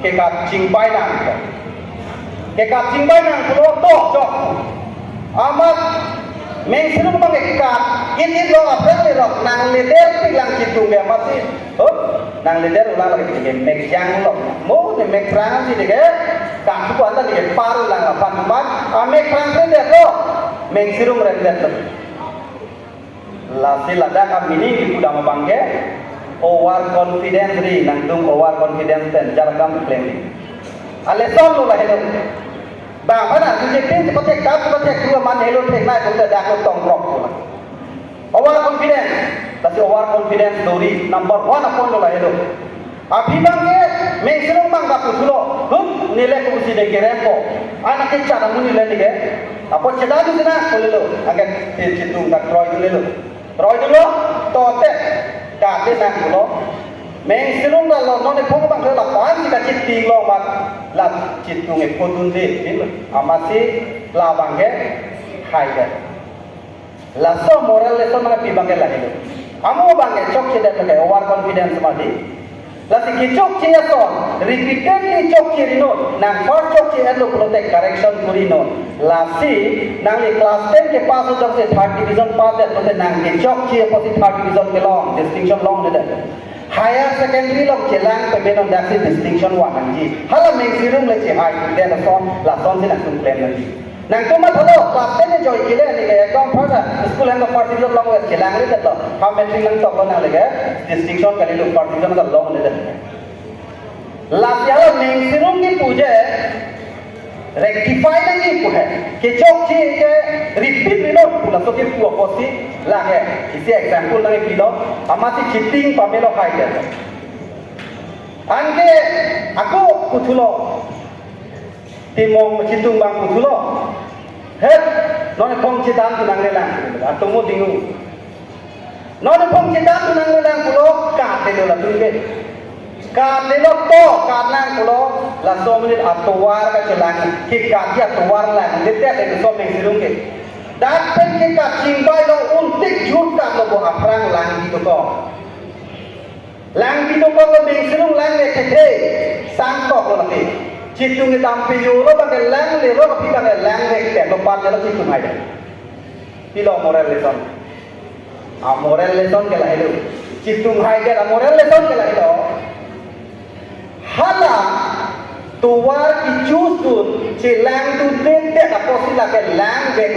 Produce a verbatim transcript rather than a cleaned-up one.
Kekat chingbai nang. Kekat chingbai nang pulo to chok. Amat Meng Sirung abang kekat, it it lo aphrang le lo, nangleder tik lang Chitung ke amatsi. Oh, nangleder ulang lagi ke mek jang lo. Mo ne mek phrang si de ke, kak tu anta de ke par lang aphan mat, a mek phrang ke det lo. Meng Sirung rem det lo. Lasi ladak a meaning di pudam abang ke over confidence ri, nangtum over confidence pen jarkam klem ri. A lesson lo lahelo. Bang mana tu je pin pathek ta pathek tu man helo thek nai tu dak lo tong rok tu la. Over confidence, lasi over confidence dori number one a point lo lahelo. Aphi abang ke Meng Sirung abang ka puthulo, "Hum, nile ko si de kerem ko. Anak ke chana mu nile ni ke." Apo cheda du sina kolelo, agen te Chitung dak roi du lelo. Roi du lo, to te, ka de nang lo. Meng Sirung da lo, non ephong abang ke la pan si ka Chitung lo mat, la Chitung e podun de, bin, amatsi la abang ke hai de. Laso moral lesson nangpi abang ke lahelo. Amo abang ke chokche det ke over confidence mati. Lasi kechokche ason, repeatedly chokche ri non, nang first chokche et lo pulote correction kuri non. Lasi nangli class ten ke pass ho jongsi third division pass det pulote nang kechokche apotsi third division kelong, distinction longledet. Higher secondary along chelang peme non daksi distinction vang nangji. Hala Meng Sirung le chehai det ason, lasonsi nangtum klem nangji. Nangtum mathalo, class ten e joy kile ni ke ekdom first, school hem first division longvet chelang ri det lo. Ha matric nangtop lo nang le ke, distinction kali lo first division ta longledet. Lasi hala Meng Sirung kipu je, rectify nangji pu he. Kechokche ke repeat ri non pu laso kipu apotsi la he. Isi example nangpilo, amatsi Chitung pamelo hai ke. Anke ako puthulo. Timung Chitung abang puthulo. Het, non ephong chedam tu nanglelang. Atomo dingu. Non ephong chedam tu nanglelang pulo, kat de lo latum ke. Kat de lo to, kat nang pulo, laso amonit atovar kachelang, ke kat ya atovar lang, de te de so Meng Sirung ke. Dak pen kekat chingbai lo un tik jut kat lo bo aphrang lang di to ko. Lang di to ko Meng Sirung lang le the the, sang tok lo lake. Chitung kedam pe yo lo bang ke lang le lo, pi bang ke lang le te lo pan lo Chitung hai de. Pilo moral lesson. A moral lesson ke lahelo. Chitung hai ke a moral lesson ke lahelo. Hala tovar ki choose tu chelang tu det det apotsi la ke lang det